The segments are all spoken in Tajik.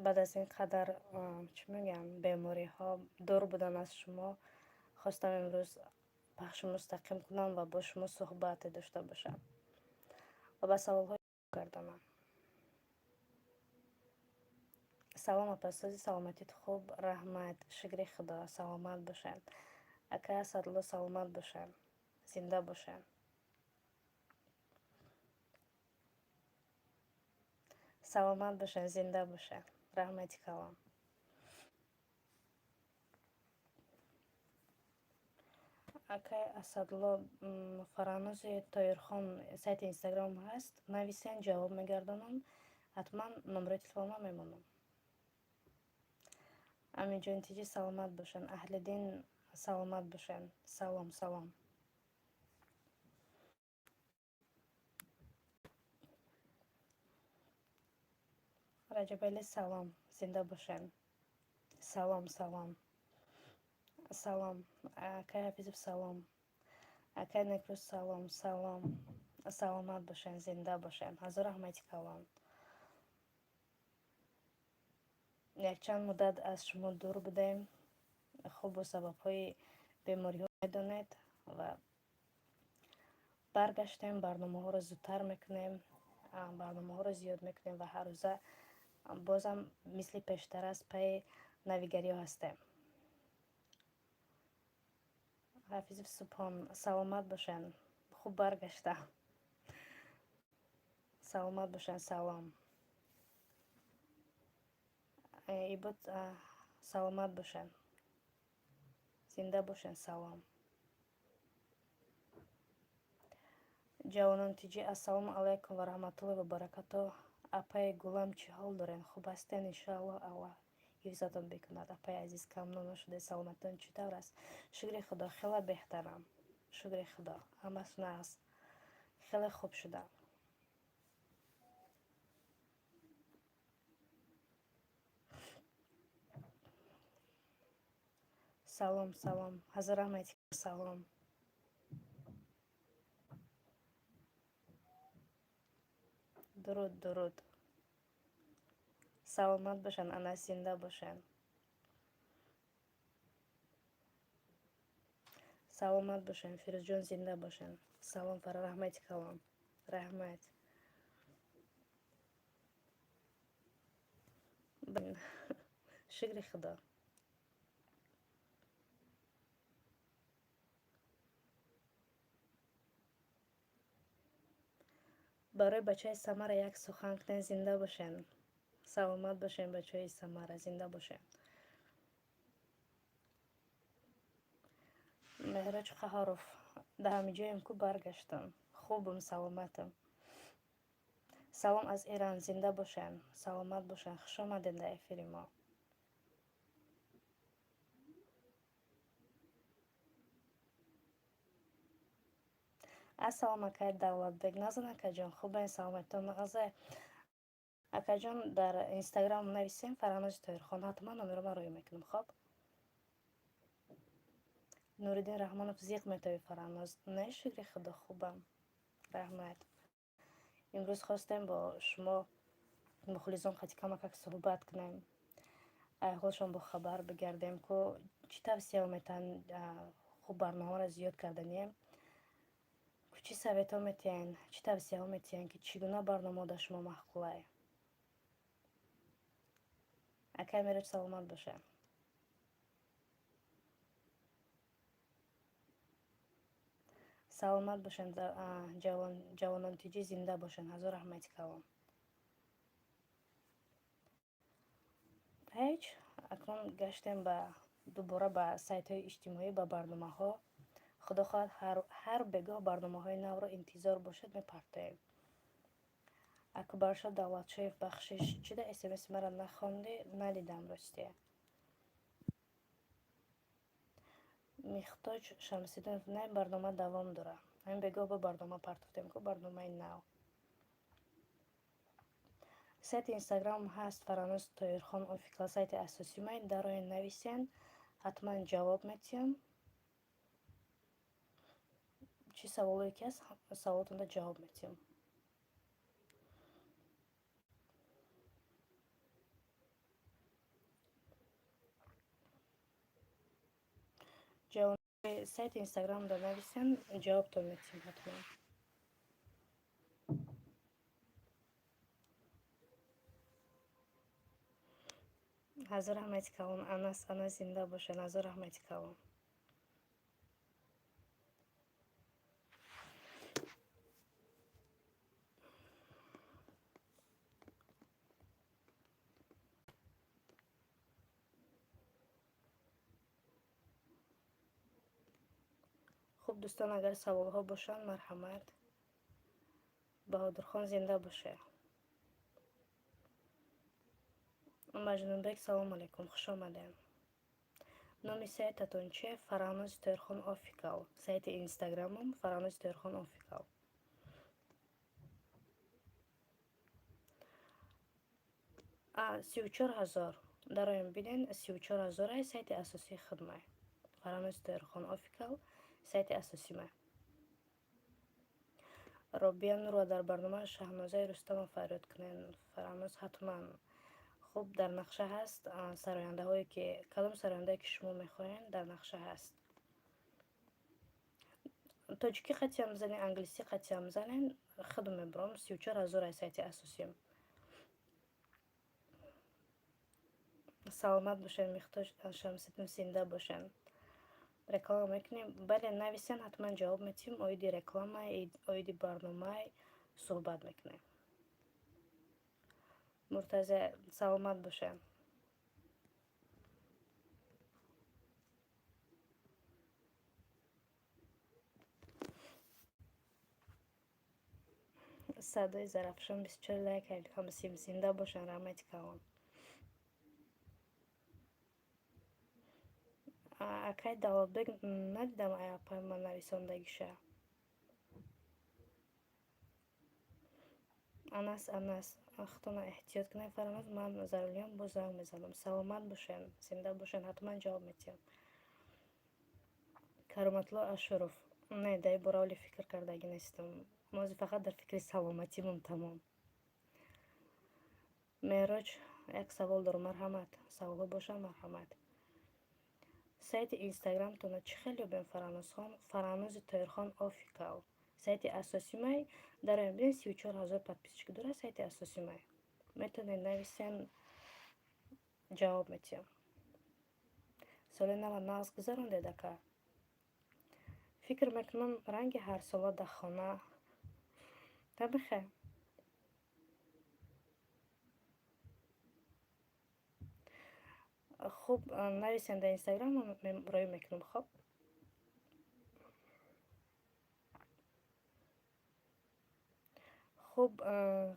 Баъд аз ин қадар, чӣ мегӯям, бемориҳо, дур будан аз шумо, хостам имрӯз пахши мустақим кунам ва бо шумо суҳбате дошта бошам ва ба саволҳо гардонам. Салом, апасози, саломатит хуб? Раҳмат, шукри Худо, саломат бошанд. Ака Асадулло, саломат бошанд, зинда бошанд. Саломат бошанд, зинда бошанд. Раҳмати калон. Акай Асадулло, Фараҳнози Тоирхон сайти Инстаграм ҳаст, нависен, ҷавоб мегардонам, ҳатман номерои телефонма мемонам. Аминҷон тиҷи, саломат бошанд. Аҳлиддин, саломат бошанд. Салом, салом. Раҷабалӣ, салом, зинда бошанд. Салом, салом. Салом. Акай Ҳафизов, салом. Акай Некрӯз, салом, салом. Саломат бошанд, зинда бошанд. Ҳазор раҳмати калон. Якчанд муддат аз шумо дур будем. Хуб, бо сабабҳои бемориҳо медонед, ва баргаштем, барномаҳоро зудтар мекунем, барномаҳоро зиёд мекунем ва ҳаррӯза бозам мисли пештар аз пайи навигариҳо ҳастем. Ҳафизов Субҳон, саломат бошанд. Хуб баргаштам. Саломат бошанд, салом. Ибод, саломат бошанд. Зинда бошанд, салом. Ҷавонон тиҷи, ассалому алайкум ва раҳматуллоҳи ва баракатуҳ. Апаи гулам, чӣ ҳол дорен? Хуб ҳастен? Иншоаллоҳ, Аллоҳ ҳифзатон бикунад. Апаи азиз, камнун нашуде, саломатон чӣ тавр аст? Шукри Худо, хеле беҳтарам. Шукри Худо, ҳамаш нағз. Хеле хуб шудам. Салом, салом. Ҳазор раҳмати, салом. Дуруд, дуруд. Саломат бошанд, ана зинда бошанд. Саломат бошанд, Фирӯзҷон, зинда бошанд. Салом, Фара, раҳмати калон. Раҳмат. Шукри Худо. Барои бачаи Самара як сухан кунед, зинда бошед. Саломат бошед, бачаҳои Самара, зинда бошед. Меҳроҷ Қаҳоров, дар ҳамиҷоем ку, баргаштам. Хубам, саломатам. Салом аз Эрон, зинда бошанд, саломат бошанд. Хуш омадед дар эфири мо. Ассалом, акай Давлатбек. Назан, акаҷон, хубен, саломатитон нағзе? Акаҷон, дар Инстаграм нависем, Фараҳнози Тоирхон, ҳатман номерома рӯй мекунам, хоб? Нуриддин Раҳмонов, зиқ метавӣ, Фараҳноз? Не, шукри Худо, хубам. Раҳмат. Имрӯз хостем бо шумо мухлисон қати камакак суҳбат кунем. Айҳолшон бохабар бигардем, ку чӣ тавсия метаҳанд, хуб барномаро зиёд карданием. Ку чӣ советҳо метиҳанд, чӣ тавсияҳо метиҳанд, ки чӣ гуна барномаҳо дар шумо маъқулай? Акай Мероҷ, саломат бошад. Саломат бошанд, ҷавонон тиҷӣ, зинда бошанд. Ҳазор раҳмати калон. Ҳеҷ, акнун гаштем ба дубора ба сайтҳои иҷтимоӣ, ба барномаҳо. Худо хоҳад, ҳар бегоҳ барномаҳои навро интизор бошед, мепартоем. Акбаршо Давлатшоев, бахшиш, чида смси маро нахондӣ? Надидам, ростия. Михтоҷ Шамсиддинов, не, барнома давом дора. Ҳамин бегоҳ бо барнома партофтем ку, барномаи нав. Сайти Инстаграм ҳаст, Фараҳноз Тоирхон офикал, сайти асосӣ май, дарои нависен, ҳатман ҷавоб метиҳам. Чӣ саволое ки ҳаст, саволотонда ҷавоб метиҳам. Сайти инстаграмда нависен, ҷавобтон метиҳем ҳатман. Ҳазор раҳмати калон, Анас, Анас, зинда бошед, ҳазор раҳмати калон. Хуб, дӯстон, агар саволҳо бошанд, марҳамат. Баҳодурхон, зинда бошед. Маҷнунбек, салому алайкум, хуш омадем. Номи сайтатон чи? Фараҳнози Тоирхон Офикал. Сайти инстаграмам Фараҳнози Тоирхон Офикал. 34 000 дароем, бинен, 34 000-ай сайти асосии худмай. Фараҳнози Тоирхон Офикал сайти асосимай. Робия Нурова, дар барнома Шаҳнозаи Рустамова фарёд кунен. Фараҳноз, ҳатман. Хуб, дар нақша ҳаст сарояндаҳое ки, кадом сарояндае ки шумо мехоҳед, дар нақша ҳаст. Тоҷикӣ қатиам занен, англисӣ қатиам занен, худм мебурам. 34 000-ай сайти асосиам. Саломат бошед, Мехтоҷ Шамсиддин, зинда бошед. Реклама мекунем? Бале, нависен, ҳатман ҷавоб метиҳем. Оиди реклама, оиди барномаи суҳбат мекунем. Муртаза, саломат бошед. Садои Зарафшон, 24 лайк. Ҳамсим, зинда бошанд, раҳмати калон. Акай Давлатбек, надидам апай ман нависондагиша. Анас, Анас, худтона эҳтиёт кунед. Фараҳноз, ман заруриян боз занг мезанам. Саломат бошед, зинда бошед, ҳатман ҷавоб метиҳам. Кароматулло Ашуров, не, дар ин бора ҳоле фикр кардагӣ нестам. Мо фақат дар фикри саломатимон, тамом. Меъроҷ, як савол дорам. Марҳамат, саволҳо бошанд, марҳамат. Сайти инстаграмтонро чӣ хел ёбем, Фараҳнозхон? Фараҳнози Тоирхон Офикал сайти асосимай. Дароем, бинед, 34 000 подписчик дорад сайти асосимай. Метавонед нависен, ҷавоб метиҳам. Соли нава нағз гузарондед, ака? Фикр мекунам, ранги ҳарсола дар хона табихе. Хуб, нависен дар инстаграм, роӣ мекунам. Хоб, хуб,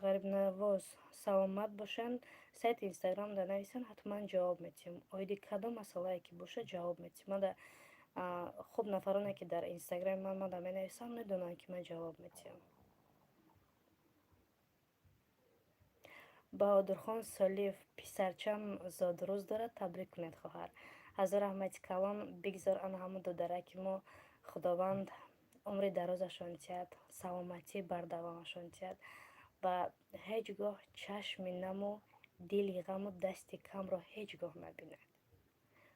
Ғарибнавоз, саломат бошанд. Сайти инстаграмда нависанд, ҳатман ҷавоб метиҳем. Оиди кадом масъалае ки бошад, ҷавоб метиҳем. Мада хуб, нафароне ки дар инстаграми ман мада менависанд, медонанд, ки ман ҷавоб метиҳам. Баҳодурхон Солиев, писарчам зодрӯз дорад, табрик кунед, хоҳар. Ҳазор раҳмати калон. Бигзор ана ҳамун додараки мо, Худованд умри дарозашон диҳад, саломатии бардавомашон диҳад ва ҳеҷ гоҳ чашми наму, дили ғаму, дасти камро ҳеҷ гоҳ набинад.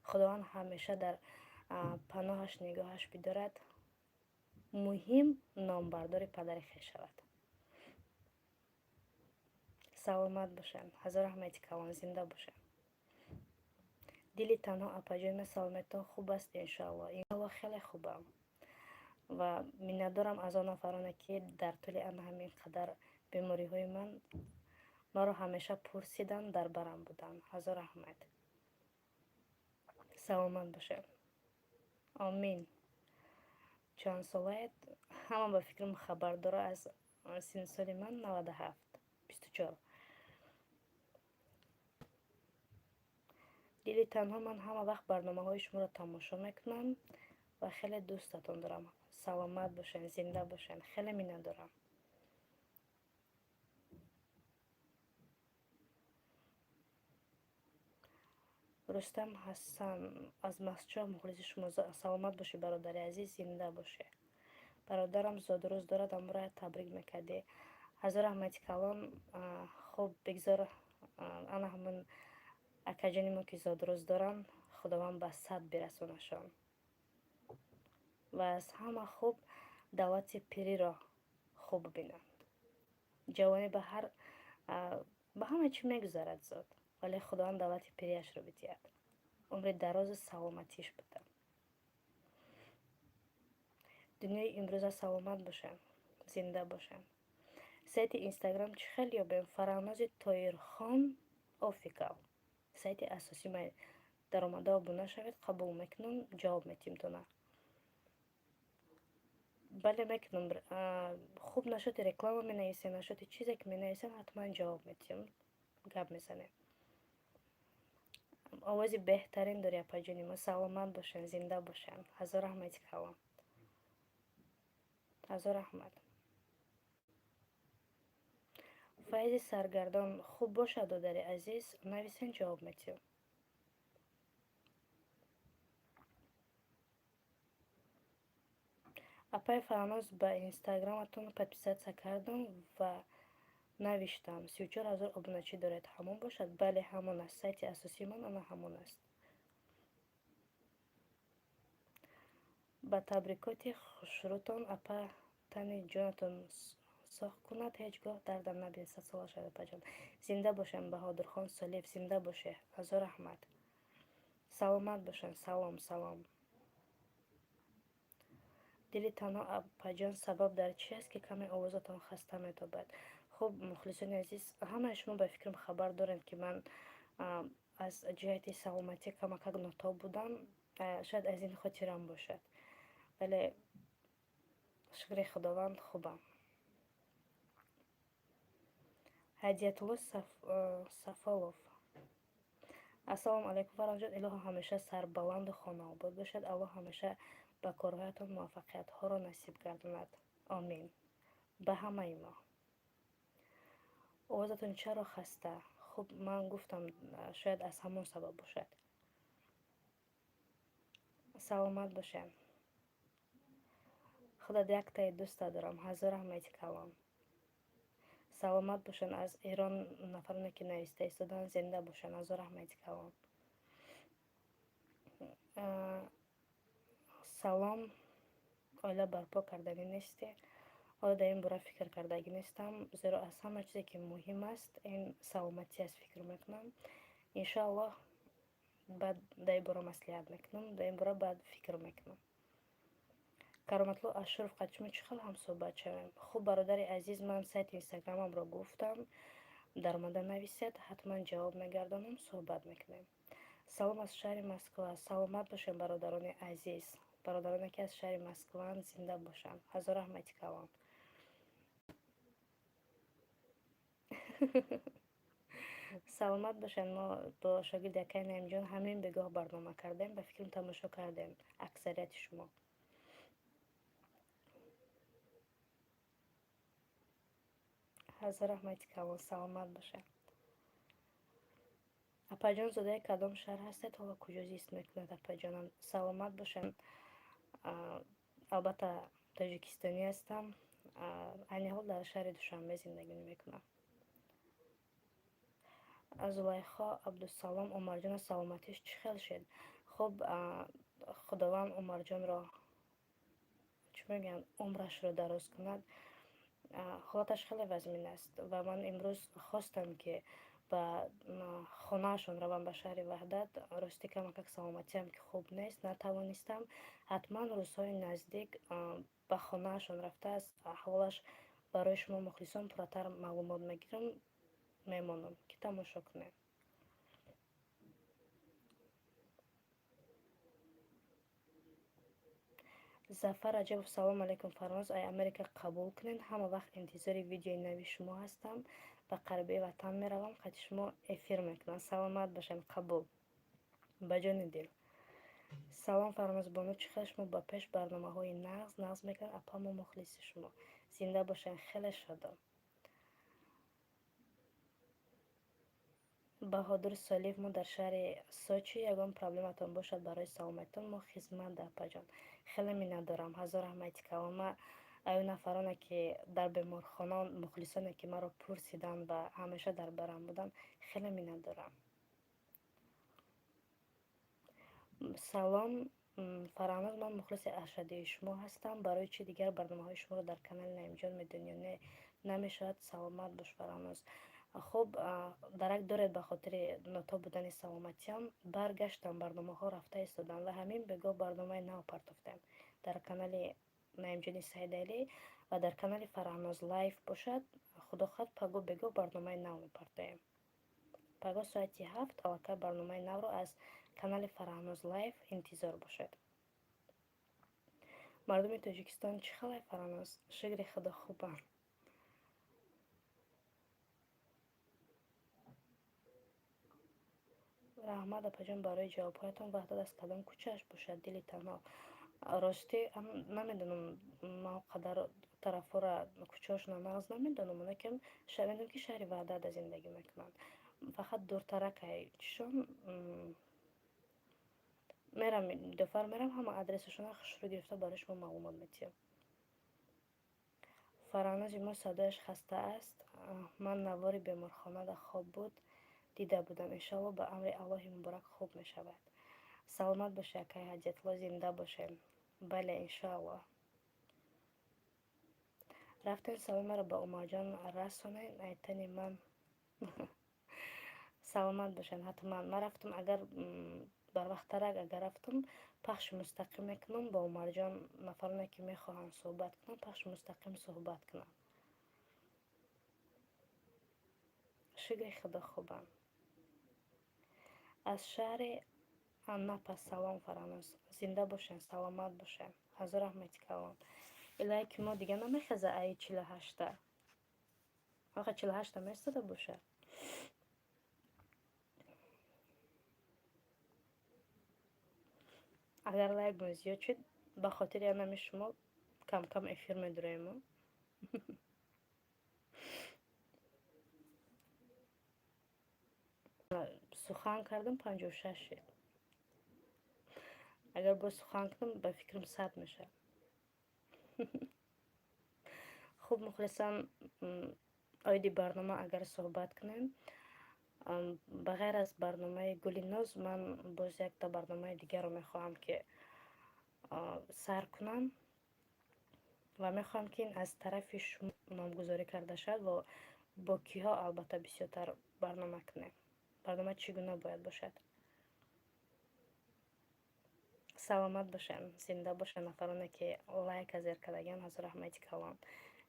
Худованд ҳамеша дар паноҳаш нигоҳаш бидорад. Муҳим, номбардори падари хеш шавад. Саломат бошанд, ҳазор раҳмати калон, зинда бошанд. Дили танҳо, апаҷони ман, саломатитон хуб аст, иншоалло? Иншоалло, хеле хубам ва миннатдорам аз он нафароне, ки дар тӯли ана ҳамин қадар бемориҳои ман маро ҳамеша пурсиданд, дар барам буданд. Ҳазор раҳмат, саломат бошед. Омин. Чанд солаед? Ҳама ба фикрам хабар дора аз синну соли ман: 97, 24. Дили танҳо, ман ҳама вақт барномаҳои шуморо тамошо мекунам ва хеле дӯстатон дорам. Саломат бошед, зинда бошед, хеле миннатдорам. Рустам Ҳасан аз Мастчоҳ, мухлиси шумо. Саломат бошӣ, бародари азиз, зинда бошӣ. Бародарам зодрӯз дорад, амроя табрик мекардӣ. Ҳазор раҳмати калон. Хуб, бигзор ана ҳамун акаҷони мо, ки зодрӯз доранд, Худованд ба сад бирасонашон. Ва аз ҳама хуб давлати пириро хуб бинанд. Ҷавонӣ ба ҳама чӣ мегузарад зод, вале Худованд давлати пириашро бидиҳад, умри дарозу саломатиш буда. Дунёи имрӯза саломат бошанд, зинда бошанд. Сайти Инстаграм чӣ хел ёбем? Фараҳнози Тоирхон Офикал. Сайти асосӣ ман даромада обуна шавед, қабул мекунам, ҷавоб метиҳем тона. Бале, мекунам. Хуб, нашоти реклама менависем, нашоти чизе ки менависем, ҳатман ҷавоб метиҳем, гап мезанем. Овози беҳтарин дори, апаҷони мо, саломат бошанд, зинда бошанд. Ҳазор раҳмати калон. Ҳазор раҳмат. Файзи саргардон хуб бошад, додари азиз, нависен, ҷавоб метиҳем. Апаи Фараҳноз, ба инстаграматон подписаться кардам ва навиштам. 34 000 обуначӣ доред, ҳамон бошад? Бале, ҳамон аст. Сайти асосии ман ана ҳамон аст. Ба табрикоти хушрӯтон, апа, тани ҷонатон соғ кунад, ҳеҷ гоҳ дардам набинед, садсола шавед, апаҷон. Зинда бошем, Баҳодурхон Солиев, зинда боше. Ҳазор раҳмат. Саломат бошанд, салом, салом. Дили танҳо, апаҷон, сабаб дар чи аст, ки каме овозатон хаста метобад? Хуб, мухлисони азиз, ҳамаи шумо ба фикрам хабар доред, ки ман аз ҷиҳати саломатӣ камакак нотоб будам. Шояд аз ин хотирам бошад. Вале шукри Худованд, хубам. Ҳадиятулло Сафолов. Ассалому алайкум, Фарҳонҷон, илоҳо ҳамеша сарбаланду хонаобод бошед. Аллоҳ ҳамеша ба корҳоятон муваффақиятҳоро насиб гардонад. Омин. Ба ҳамаи мо. Овозатон чаро хаста? Хуб, ман гуфтам, шояд аз ҳамон сабаб бошад. Саломат бошем. Худат яктаи дӯста дорам. Ҳазор раҳмати калон. Саломат бошанд, аз Эрон нафароне ки нависта истоданд, зинда бошанд. Ҳазор раҳмати калон. Салом, оила барпо кардагӣ нестӣ? Ҳоло дар ин бора фикр кардагӣ нестам, зеро аз ҳама чизе ки муҳим аст, ин саломатӣ аст, фикр мекунам. Иншоаллоҳ, баъд дар ин бора маслиҳат мекунам, дар ин бора баъд фикр мекунам. Кароматлло Ашуров, қад шумо чӣ хел ҳамсӯҳбат шавем? Хуб, бародари азиз, ман сайти инстаграмамро гуфтам, даромада нависед, ҳатман ҷавоб мегардонам, суҳбат мекунем. Салом аз шаҳри Москва. Саломат бошем, бародарони азиз. Бародароне ки аз шаҳри Москваанд, зинда бошанд. Ҳазор раҳмати калон. Саломат бошанд. Мо бо шогирди акай Наимҷон ҳамин бегоҳ барнома кардем, ба фикрам тамошо кардем аксарияти шумо. Ҳазор раҳмати калон, саломат бошед. Апаҷон, зодаи кадом шаҳр ҳастед? Ҳоло куҷо зист мекунед, апаҷонам? Саломат бошанд. Албатта, тоҷикистонӣ ҳастам. Айни ҳол дар шаҳри Душанбе зиндагӣ мекунам. Зулайхо Абдусалом, Умарҷона саломатиш чӣ хел шуд? Хуб, Худованд Умарҷонро, чӣ мегӯянд, умрашро дароз кунад. Ҳолаташ хеле вазмин аст ва ман имрӯз хостам, ки ба хонаашон равам, ба шаҳри Ваҳдат. Ростӣ, камакак саломатиам ки хуб нест, натавонистам. Ҳатман рӯзҳои наздик ба хонаашон рафта, аз аҳволаш барои шумо мухлисон пурратар маълумот мегирам, мемонам, ки тамошо кунем. Зафар Раҷабов, салом алейкум, Фарноз, ай Америка қабул кунед. Ҳама вақт интизори видеои нави шумо ҳастам. Ба қариби ватан меравам, қати шумо эфир мекунам. Саломат бошед, қабул. Ба ҷони дил. Салом, Фарнозбону, чӣ хел шумо ба пеш, барномаҳои нағз нағз мекунед, апа, мо мухлиси шумо. Зинда бошед, хеле шодам. Баҳодур Солиев, мо дар шаҳри Сочи, ягон проблематон бошад барои саломатитон, мо хизмат, апаҷон. Хеле миннатдорам, ҳазор раҳмати калон. Ма аю нафароне ки дар беморхона, мухлисоне ки маро пурсиданд ва ҳамеша дар барам буданд, хеле миннатдорам. Салом. Фараҳноз, ман мухлиси ашаддии шумо ҳастам. Барои чӣ дигар барномаҳои шуморо дар канали Наимҷон медонӣ не намешавад? Саломат бош, Фараҳноз. Хуб, дарак доред, ба хотири нотоб будани саломатиам баргаштам, барномаҳо рафта истоданд ва ҳамин бегоҳ барномаи нав партофтем дар канали Наимҷони Саидалӣ ва дар канали Фараҳноз Лайф бошад. Худо хоҳад, пагоҳ бегоҳ барномаи нав мепартоем. Пагоҳ соати 7 аллакай барномаи навро аз канали Фараҳноз Лайф интизор бошед. Мардуми Тоҷикистон чӣ халай, Фараҳноз? Шукри Худо, хубам. Раҳмат, апаҷон, барои ҷавобҳоятон. Ваҳдат аз кадом кӯчааш бошад, дили танҳо? Ростӣ намедонам, ман он қадар тарафҳоро, кӯчаҳошонро нағз намедонам, лекин медонам, ки шаҳри Ваҳдатда зиндагӣ мекунанд. Фақат дуртаракай чишон мерам, дофар мерам, ҳама адресашонро хушрӯ гирифта барои шумо маълумот метиҳам. Фараҳнози мо садояш хаста аст. Ман навори беморхонада хоб буд, дида будам. Иншоалло, ба амри Аллоҳи муборак хуб мешавад. Саломат бошед, акай Ҳаҷатло, зинда бошед. Бале, иншоалло. Рафтем, саломаро ба Умарҷон расонед, айтани ман. Саломат бошед, ҳатман. Ман рафтам, агар барвақттарак агар рафтам, пахши мустақим мекунам бо Умарҷон. Нафароне ки мехоҳанд суҳбат кунанд, пахши мустақим суҳбат кунанд. Шукри Худо, хубам. Аз шаҳри Анапа салом, Фараҳноз. Зинда бошед, саломат бошед. Ҳазор раҳмати калон. Илоҳе ки мо дига намехеза аи 48-та. Оха, 48-та месода бошад. Агар лайкмон зиёд шуд, ба хотири анами шумо кам-кам эфир медуроем. Сухан кардам, 56 шуд. Агар боз сухан кунам, ба фикрам, 100 мешавад. Хуб, мухлисон, оиди барнома агар суҳбат кунем, ба ғайр аз барномаи Гули Ноз, ман боз якта барномаи дигарро мехоҳам ки сар кунам ва мехоҳам, ки ин аз тарафи шумо номгузорӣ карда шавад ва бо киҳо албатта бисёртар барнома кунем. Барнома чӣ гуна бояд бошад? Саломат бошед, зинда бошед. Нафароне ки лайка зер кардагиан, ҳазор раҳмати калон.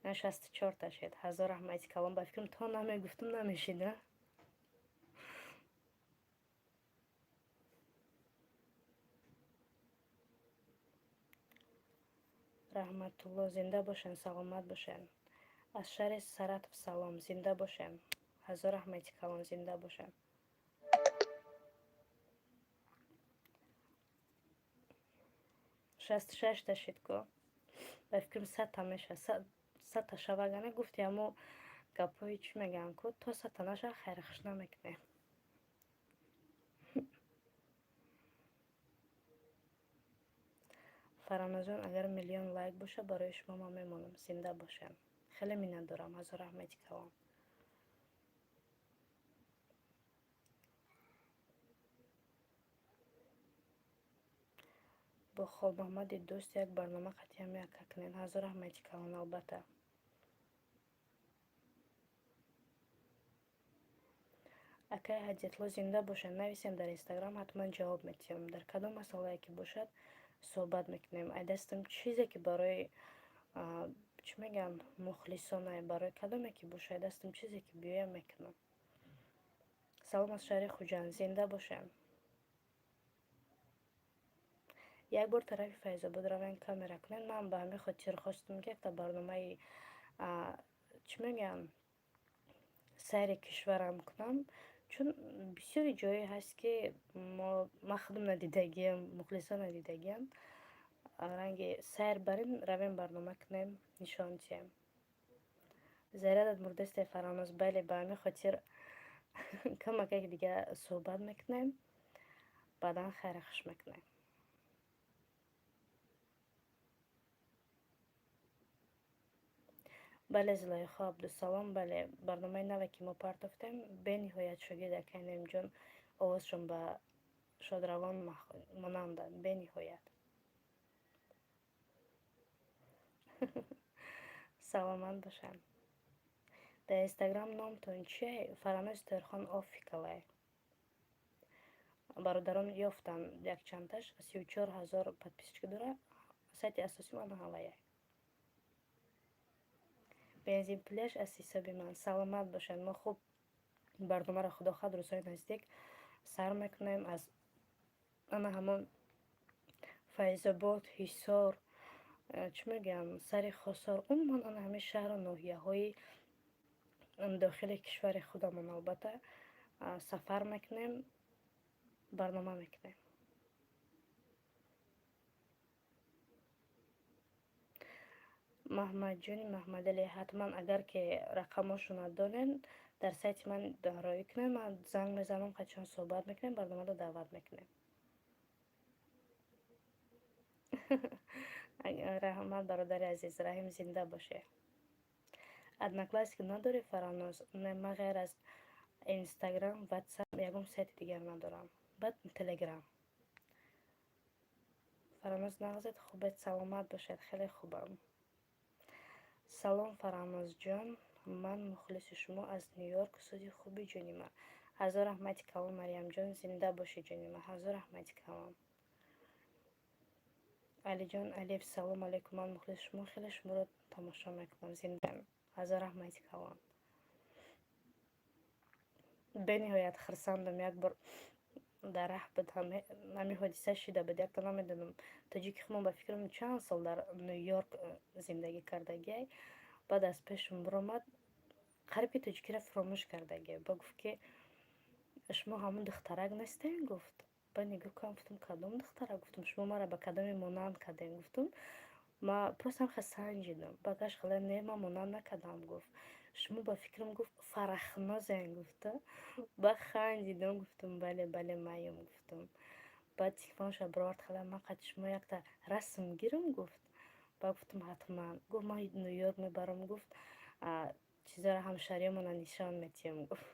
64-та шуд, ҳазор раҳмати калон. Ба фикрам, то намегуфтум, намешид, а? Раҳматулло, зинда бошед, саломат бошед. Аз шаҳри Саратов салом, зинда бошед. Ҳазор раҳмати калон, зинда бошед. 66-та шид ку, ба фикрам, 100-та мешавад. 100-та шавагана гуфти, ҳамо гапҳои чӣ мегӯям ку, то 100-та нашавад, хайрхуш намекунем. Фараҳнозҷон, агар миллион лайк бошад, барои шумо ман мемонам. Зинда бошед, хеле миннатдорам, ҳазор раҳмати калон. Бо Холмаҳмади дӯст як барнома қатъиян меака кунед. Ҳазор раҳмати калон, албатта. Акай Ҳадиатло, зинда бошед. Нависем дар Инстаграм, ҳатман ҷавоб метиҳам. Дар кадом масъалае ки бошад, суҳбат мекунем. Ай дастам чизе ки барои, чӣ мегӯянд, мухлисонай, барои кадоме ки бошад, ай дастам чизе ки биёям, мекунам. Салом аз шаҳри Хуҷанд, зинда бошед. Як бор тарафи Файзобод равем, камера кунем. Ман ба ҳамин хотир хостам, ки якта барномаи, чӣ мегӯянд, сайри кишварам кунам, чун бисёри ҷое ҳаст, ки мо, ман худам надидагиам, мухлисон надидагиам. Ранги сайр барем, равем, барнома кунем, нишон диҳем. Зарядат мурдасте, Фараҳноз. Бале, ба ҳамин хотир камакак дига суҳбат мекунем, баъдан хайру хуш мекунем. Бале, Зулайхо Абдусалом, бале, барномаи наве ки мо партофтем, бениҳоят шогирд акай Наимҷон овозшон ба шодравон монанданд, бениҳоят. Саломат бошанд. Дар Инстаграм номтон чие? Фараноз Тоирхон Офикалай. Бародарон ёфтанд якчандташ, 34 000 подписчик дора. Сайти асосӣ ман ҳаваяй. Бензин пулаш аз ҳисоби ман. Саломат бошанд. Мо хуб барномаро, худо хоҳад, рӯзҳои наздик сар мекунем аз ана ҳамон Файзобод, Ҳисор, чӣ мегӯям, сари Хосор, умуман ана ҳамин шаҳру ноҳияҳои дохили кишвари худамон, албатта, сафар мекунем, барнома мекунем. Маҳмадҷони Маҳмадалӣ, ҳатман, агар ки рақамошонро донед, дар сайти ман роӣ кунед, ман занг мезанам, қачон суҳбат мекунем, барномаро даъват мекунем. Раҳмат, бародари азиз Раҳим, зинда боше. Одноклассник надорӣ, Фараноз? Не, ман ғайр аз Инстаграм, Ватсап ягон сайти дигар надорам, баъд Телеграм. Фараноз, нағзед, хубед? Саломат бошед, хеле хубам. Салом, Фаранозҷон, ман мухлиси шумо аз Ню-Йорк. Суди хуби, ҷони ман. Ҳазор раҳмати калон, Марьямҷон, зинда бошӣ, ҷони ман, ҳазор раҳмати калон. Алиҷон Алиев, салом алейкум, ман мухлиси шумо, хеле шуморо тамошо мекунам, зинда. Ҳазор раҳмати калон. Бениҳоят хурсандам. Як бор дар раҳ буд, ҳамин ҳодиса шида буд. Якта, намедонам, тоҷики худмон, ба фикрам, чанд сол дар Ню-Йорк зиндагӣ кардагиай. Баъд аз пешум биромад, қариб ки тоҷикиро фуромӯш кардагиай. Ба гуфт, ки шумо ҳамон духтарак нестен, гуфт. Ба нигоҳ кардам, гуфтам: «Кадом духтарак?» Гуфтам: «Шумо маро ба кадоме монанд кардем?» Гуфтум. Ма просто ҳамха санҷидам. Ба гашт хела: «Не, ман монанд накардам», гуфт. «Шумо, ба фикрам, — гуфт, — Фарахнозен», гуфта. Ба хандидам, гуфтам: «Бале, бале, маем», гуфтам. Баъд телефонашро бировард, хела: «Ман қати шумо якта расм гирам», гуфт. Ба гуфтам: «Ҳатман». Гуфт: «Ман Ню-Йорк мебарам», гуфт, «чизоро ҳамшаҳриёмона нишон метиҳам», гуфт.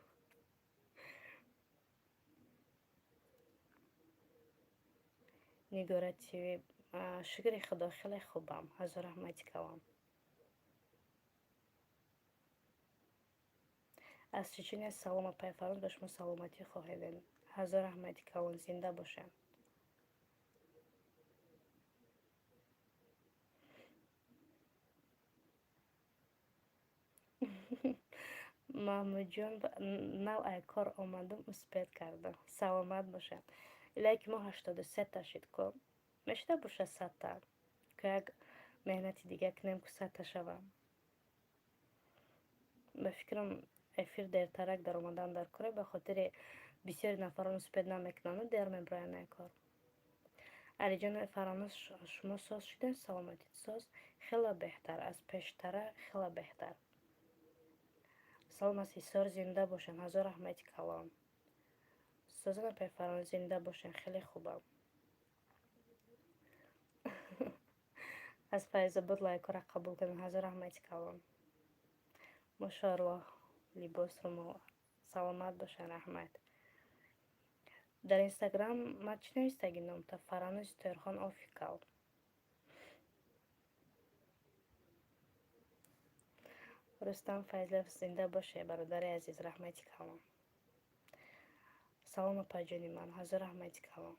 Нигора ТВ, шукри Худо, хеле хубам, ҳазор раҳмати калон. Аз Чечения салом, апай Фароз, ба шумо саломатӣ хоҳедем. Ҳазор раҳмати калон, зинда бошед. Маҳмудҷон, нав ай кор омадам, успеть кардам. Саломат бошед. Илое ки мо 83-та шид ку, мешуда боша 100-та ку, як меҳнати дига кунем ку, 100-та шавам. Ба фикрам, эфир дертарак даромадан дар коре, ба хотири бисёри нафарон успеть намекунанду дер мебироянд ай кор. Алиҷон, Фараноз, шумо соз шудем? Саломатит соз, хеле беҳтар, аз пештара хеле беҳтар. Салом аз Ҳисор, зинда бошанд, ҳазор раҳмати калон. Созана Пефарон, зинда бошанд, хеле хубам. Аз Файзобод лайкҳоро қабул кардем, ҳазор раҳмати калон. Мошоаллоҳ, либосро мо, саломат бошанд, раҳмат. Дар Инстаграм ман чӣ навистаги номта? Фаранози Тоирхон Офикал. Рустам Файзлев, зинда боше, бародари азиз, раҳмати калон. Салом, апаҷони ман, ҳазор раҳмати калон.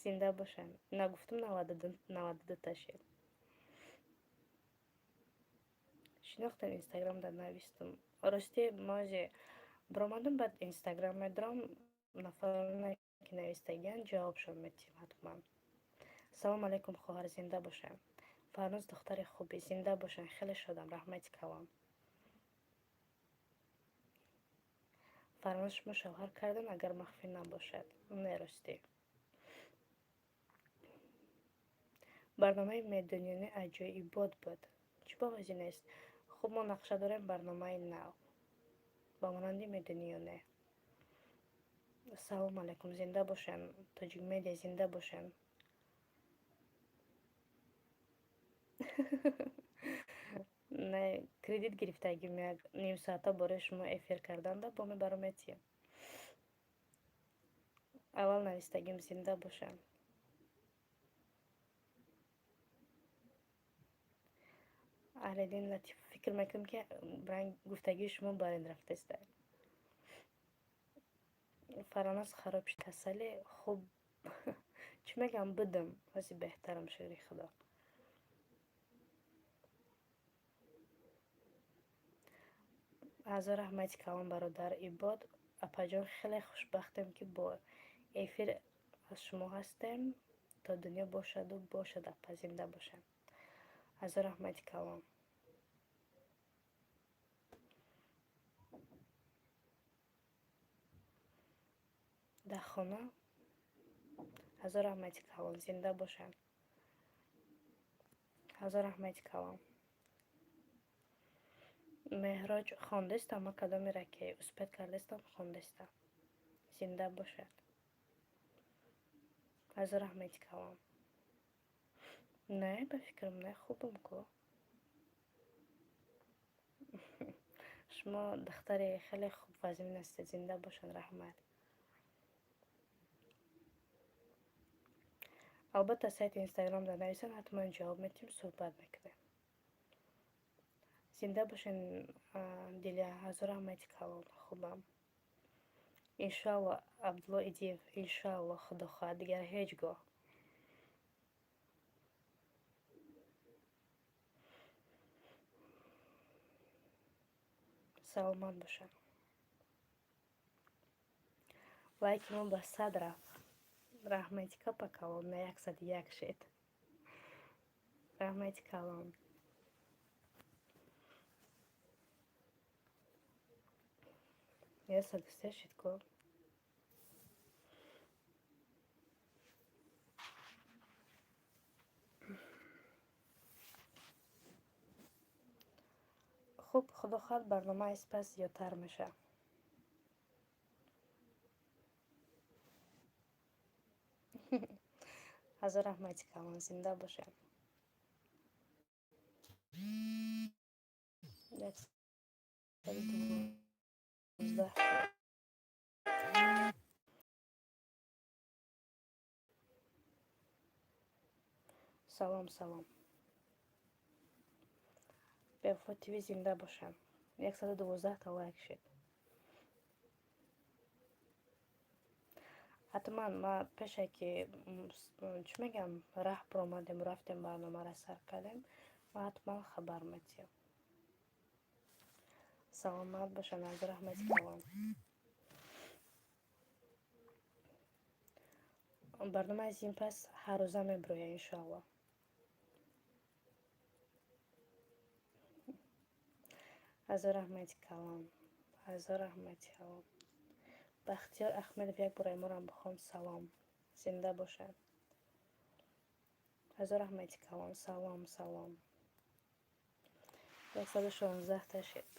Зинда бошанд. Нагуфтум, 92-та шид. Шинохтам, Инстаграмда навистум. Рости, мози биромадам, баъд Инстаграм медорам, нафароне ки навистагиянд, ҷавобшон метиҳем ҳатман. Салом алейкум, хоҳар, зинда бошанд. Фарноз, духтари хубӣ, зинда бошанд, хеле шодам, раҳмати калон. Фарноз, шумо шавҳар кардем, агар махфӣ набошад? Не, ростӣ. Барномаи медониёна аҷоибот буд. Чӣ бовази нест? Хуб, мо нақша дорем барномаи нав ба монанди медониёне. Салом алейкум, зинда бошем, Тоҷик Медиа, зинда бошем. Не, кредит гирифтагим, як нимсоата бораи шумо эфир карданда бо мебарам, метиҳем. Аввал навистагим, зинда бошам. Аҳлиддин Латиф, фикр мекунам, ки ранг гуфтагии шумо бар ин рафтаста. Фараноз хароб шуд, касале хуб, чӣ мегӯям, будам, ҳози беҳтарам, шукри Худо. Ҳазор раҳмати калон, бародар Ибод. Апаҷон, хеле хушбахтем, ки бо эфир аз шумо ҳастем. То дунё бошаду бошад, апа, зинда бошанд. Ҳазор раҳмати калон. Дар хона. Ҳазор раҳмати калон, зинда бошанд. Ҳазор раҳмати калон. Меҳроҷ, хондестам, ма кадомеро ки успеть кардестам, хондестам. Зинда бошад. Ҳазор раҳмати калон. Не, ба фикрам, не, хубам ку. Шумо духтари хеле хуб вазмин ҳастед, зинда бошанд, раҳмат. Албатта, сайти Инстаграм дар нависанд, ҳатман ҷавоб медиҳем, суҳбат мекунем. Зинда бошен, Диля, ҳазор раҳмати калон, хубам. Иншоалло, Абдулло Идиев, иншоалло, Худо хоҳад, дигар ҳеҷ гоҳ. Саломат бошанд. Лайки мо ба 100 рафт. Раҳмати капа калон, на 101 шед. Раҳмати калон. 103 шид ку. Хуб, Худо хоҳад, барнома аз пас зиёдтар мешавад. Ҳазор раҳмати калон, зинда бошед. 112. Салом, салом. Бевафо ТВ зинда бошанд. 112 та лайк шид. Ҳатман, ма пеше ки, чӣ мегӯям, раҳ биромадем, рафтем, барномаро сар кардем, ма ҳатман хабар метиҳам. Саломат бошанд, ҳазор раҳмати калон. Барнома аз ин пас ҳаррӯза мебирояд, иншоалло. Ҳазор раҳмати калон, ҳазор раҳмати калон. Бахтиёр Ахмедов, як бор айморам бихон, салом. Зинда бошад. Ҳазор раҳмати калон, салом, салом. 116 та шид.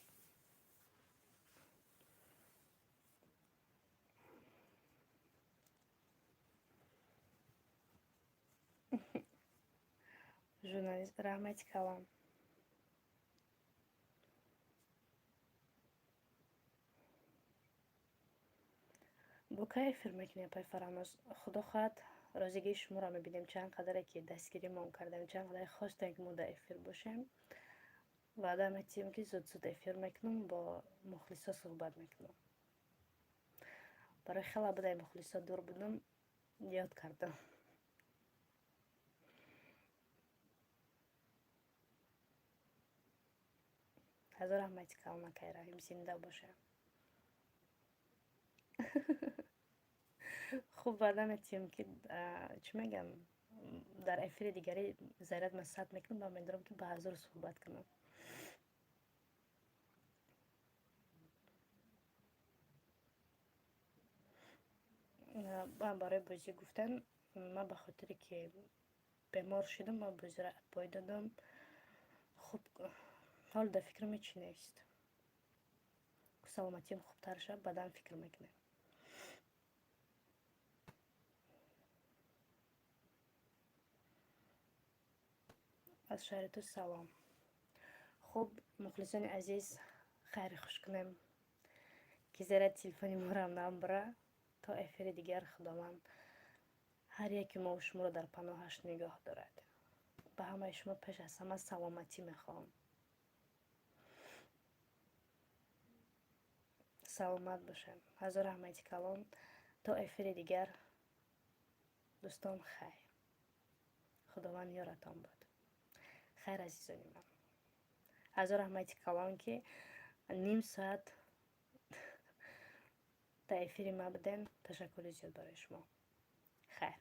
Журналист, раҳмати калон. Бо кай эфир мекунӣ, апай Фараноз? Худо хоҳад, розигии шуморо мебинем, чанд қадаре ки дастгиримон кардем, чанд қадаре хостем, ки мо дар эфир бошем. Ваъда метиҳем, ки зуд-зуд эфир мекунам, бо мухлисо суҳбат мекунам. Барои хеле будай мухлисо дур будам, ёд кардам. Ҳазор раҳмати калон, акай Раҳим, зинда бошед. Хуб, ваъда метиҳем, ки, чӣ мегӯям, дар эфири дигари заряд ман сабт мекунам ва медорам, ки ба ҳазор суҳбат кунам. Барои бозӣ гуфтан, ман ба хотире ки бемор шудам, ман бозиро отбой додам. Хуб, ҳол дар фикрам ҳечи нест. Саломатиам хубтар шавад, баъдан фикр мекунем. Аз шаҳри ту салом. Хуб, мухлисони азиз, хайри хуш кунем, ки зера телефони моро набура. То эфири дигар Худованд ҳар яки мову шуморо дар паноҳаш нигоҳ дорад. Ба ҳамаи шумо пеш аз ҳама саломатӣ мехоҳам. Саломат бошед. Ҳазор раҳмати калон. То эфири дигар, дӯстон, хайр. Худованд ёратон бод. Хайр, азизони ман. Ҳазор раҳмати калон, ки ним соат дар эфири ма будем. Ташаккури зиёд барои шумо. Хайр.